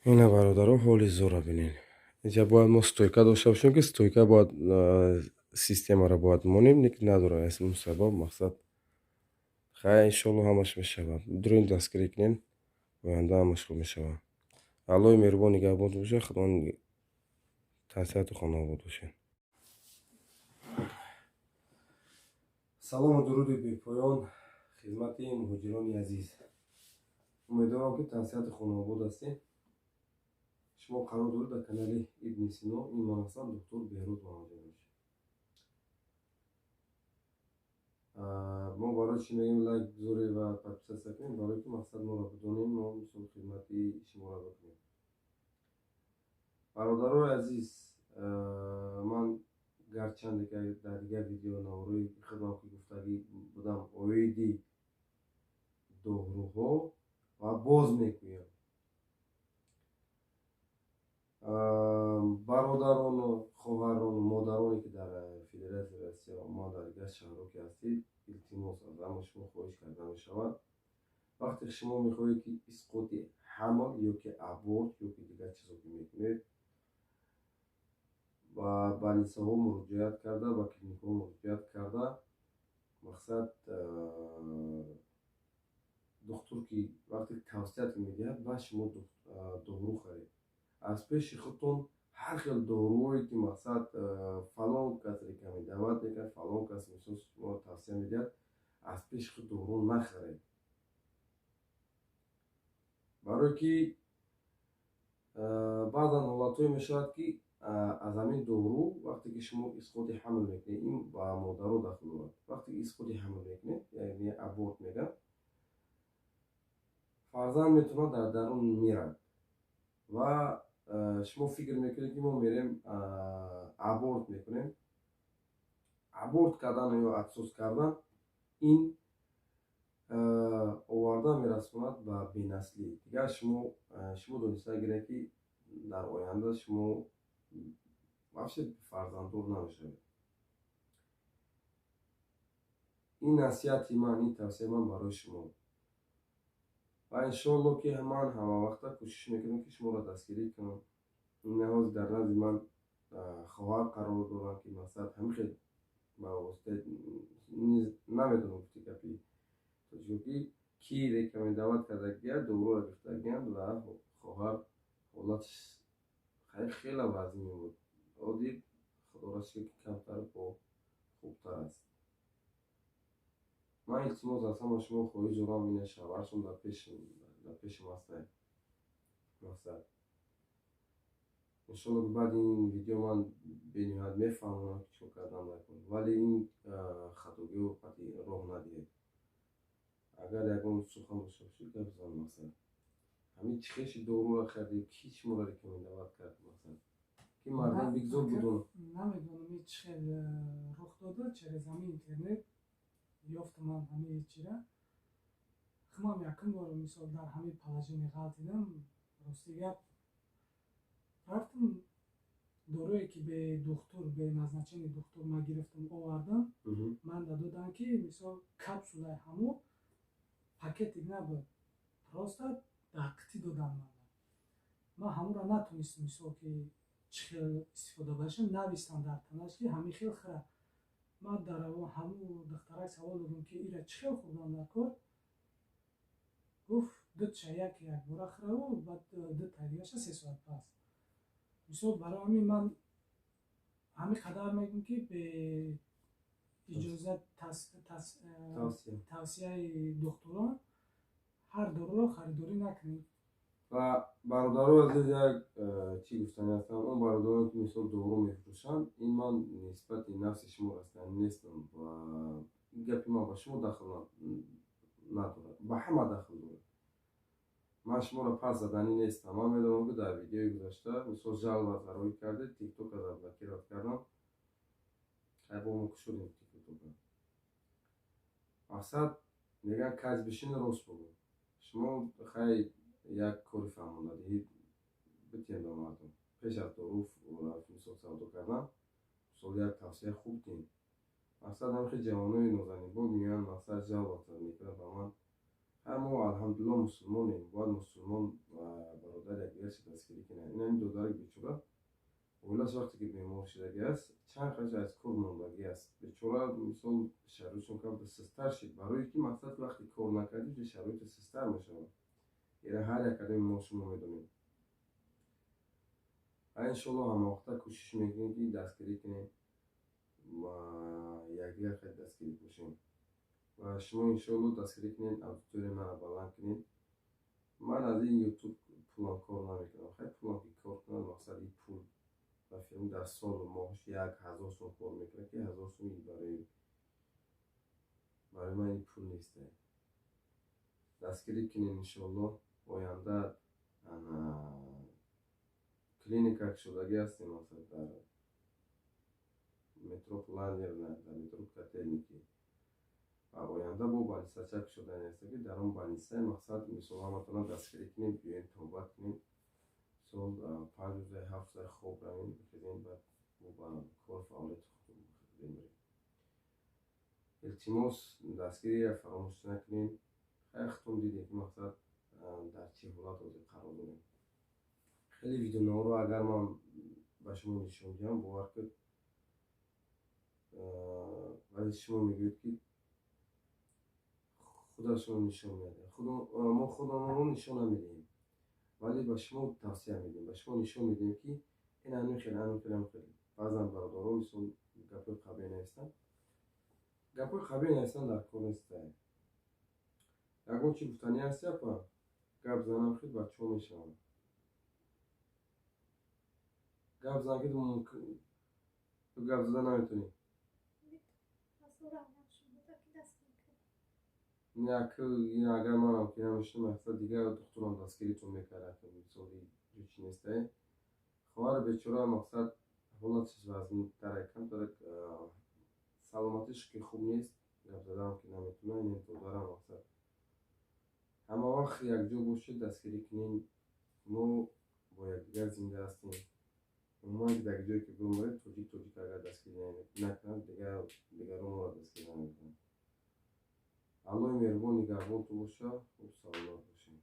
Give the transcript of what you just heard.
Ина, бародаро, ҳоли зора бинед. Инҷа бояд мо стойка дошта бошем, ки стойка бояд, системаро бояд монем, лекин надорам. Аз ин сабаб, мақсад, хай, иншоалло, ҳамаш мешавад. Дурем, дастгирӣ кунем, оянда ҳамаш хуб мешавад. Аллоҳи меҳрубон нигаҳбонтон бошад, Худованд тансиҳату хонаобод бошед. Салому дуруди бепоён хизмати муҳоҷирони азиз. Умедворам, ки тансиҳату хонаобод ҳастем. Шумо қарор доред дар канали Ибни Сино. Ин ман ҳастам, доктор Беҳрӯз Муҳаммадҷонович. Мо барои чӣ мегӯем лайк гузоред ва подписаться кунед? Барое ки, мақсад, моро бидонем, мо мисол хизмати шуморо бикунем. Бародарои азиз, ман гарчанде ки дар дигар видео наворои худам ки гуфтагӣ будам оиди доруҳо ва боз мегӯям, бародарону хоҳарону модароне, ки дар Федератсияи Россия ва дар дигар шаҳрҳо ки ҳастед, илтимос, аз ҳама шумо хоҳиш карда мешавад: вақте шумо мехоҳед, ки исқоти ҳамл ё ки аборт ё ки дигар чизо ки мекунед, ба больницаҳо муроҷиат карда, ба клиникаҳо муроҷиат карда, мақсад, духтур ки вақте тавсият медиҳад, баъд шумо дору харед. Аз пеши худтон ҳар хел доруҳое ки, мақсад, фалон кас рекомендовать мекунад, фалон кас, мисол, шуморо тавсия медиҳад, аз пеши худ дору нахаред, барое ки баъзан ҳолатҳое мешавад, ки аз ҳамин дору, вақте ки шумо исқоти ҳамл мекунед, ин ба модаро дахл дорад, вақте ки исқоти ҳамл мекунед, яъне аборт мегӯянд, фарзанд метавонад дар дарун мирад. Ва шумо фикр мекунед, ки мо мерем, аборт мекунем. Аборт кардан ё отсос кардан ин оварда мерасонад ба бенаслӣ. Дигар шумо дониста гиред, ки дар оянда шумо вообще фарзанддор намешавед. Ин насиҳати ман, ин тавсияи ман барои шумо. Ва иншоалло, ки ман ҳамавақта кӯшиш мекунам, ки шуморо дастгирӣ кунам. Ин ҳозир дар назди ман хоҳар қарор дорам, ки, мақсад, ҳамин хел ба воситаи, намедонам, гуфти гапи тоҷико, ки кӣ рекомендовать кардагия, доруро гирифтагиянд ва хоҳар ҳолаташ хеле вазнин буд. Ҳозир, худоро шукр, ки камтар бо хубтар аст. Ман илтимос аз ҳама шумо хоҳиш дорам, ина шавҳаршон дар пешам ҳастай. Мақсад, иншоалло, ки баъди ин видео ман бениҳоят мефаҳмонам, ки чӣ кардан накун, вале ин хатогиҳо қатъи роҳ надиҳед. Агар ягон сухан дошта бошед, гап зан. Мақсад, ҳамин чӣ хеши доруро хардӣ, ки шуморо рекомендовать кард, мақсад, ки мардум бигзор будон. Намедонам, ин чӣ хел рух дода. Через ҳамин интернет ёфтам ман ҳамин чира. Хумам якум бор, мисол, дар ҳамин положение ғалтидам. Рости гап, рафтам, доруе ки бе духтур, бе назначение духтур ман гирифтам, овардам. Ман додам, ки, мисол, капсулаи ҳамо пакетик набуд, просто дар қитӣ додам. Ман ҳамонро натонистам, мисол, ки чӣ хел истифода барашам. Навистам дар танаш, ки ҳамин хел хӯра. Ман дар ҳамун духтарак савол додам, ки ира чӣ хел хӯрдан дар кор. Гуфт, дутша як якбора хӯраву баъд дутаи дигаша 3 соат пас. Мисол, барои ҳамин ман ҳамин қадар мегӯм, ки бе иҷозат, тавсияи духтурон ҳар доруро харидорӣ накунед. Ва, бародарои азиз, як чӣ гуфтанӣ ҳастам: он бародароне, ки, мисол, дору мефурӯшанд, ин ман нисбати нафси шумо ҳастам нестам ва ин гапи ман ба шумо дахл надорад, ба ҳама дахл дорад. Ман шуморо пас заданӣ нестам. Ман медонам, ки дар видеои гузашта, мисол, жалоба зарурӣ кардед, тиктока заблокировать кардам. Хай, бо мо кушодем тиктока. Мақсад, мегӯянд, каҷ бишини, рост бугӯ. Шумо хай як кори фаҳмондадиҳӣ битем ба мардум: пеш аз дору, мисол, савдо кардан, мисол, як тавсияи хуб диҳем. Мақсад, ҳамхел ҷавонои нозанинбод меоянд, мақсад, жалоба мекунанд ба ман. Ҳар мо, алҳамдулилло, мусулмонем, бояд мусулмон бародар якдигарша дастгирӣ кунад. Ин ҳамин додари бечора оилаш вақте ки бемор шудагӣ аст, чанд қаш аз кор мондагӣ аст. Бечора, мисол, шароитшон камта систар шид, барое ки мақсад вақте кор накардӣ, шароити систар мешавад. Ира ҳар як одами мо шумо медонем. Ва иншоалло ҳамавақта кӯшиш мекунем, ки дастгирӣ кунем ва якдигар хеле дастгирӣ бошем. Ва шумо иншоалло дастгирӣ кунед, аудиторияи маро баланд кунед. Ман аз ин ютуб пулам кор намекунам. Хай, пулам ки кор кунад, мақсад и пул ба филм дар солу моҳш 1000 сум кор мекунад, ки 1000 сум барои ман ин пул нест. Дастгирӣ кунед, иншоалло оянда клиника кушодагӣ ҳастем, мақсад дар метро Планерная, дар метро Котельники. Ва оянда бо больницача кушодани ҳастем, ки дар он больницаи мақсад, мисол, ҳаматона дастгирӣ кунем, биёем, тобат кунем, мисол, 5 рӯза, 7 рӯза хоб равем, бихезем, баъд мо ба кор фаъолияти худро бимирем. Илтимос, дастгириро фаромӯш накунем. Хайр, худтон дидем, ки мақсад дар чӣ ҳолат ҳозир қарор дорем. Хеле видеонаворо агар ман ба шумо нишон диҳам, бовар кунед, баъзе шумо мегӯед, ки худашонро нишон медиҳад. Мо худамонро нишон намедиҳем, вале ба шумо тавсия медиҳем, ба шумо нишон медиҳем, ки ин ҳамин хел, ҳамин хел, ҳамин хел. Баъзан бародарон, мисол, гапҳои қабеҳ нависанд. Гапҳои қабеҳ нависан дар кор нестае. Ягон чи гуфтанӣ ҳаст, апа? Гап занам, хел бачаҳо мешаванд. Гап зан, ки ту гап зада наметонӣ. Агар манам ки намешинам, мақсад дигар духтурам дастгиритон мекард, мисоли ҷучи нестае. Хоҳари бечора, мақсад, ҳолаташ вазнинтара, камтар саломатиш ки хуб нест, гап задаам ки наметонад. Ин додарам, мақсад, ҳама вақт якҷо бошед, дастгирӣ кунем. Мо бо якдигар зинда ҳастем. Умуман, дар ҷое ки биморед, тоҷик тоҷик агар дастгирӣ накунад, дигарон моро дастгирӣ намекунанд. Аллоҳи меҳрубон нигаҳбонтон боша. Хуб, саломат бошед.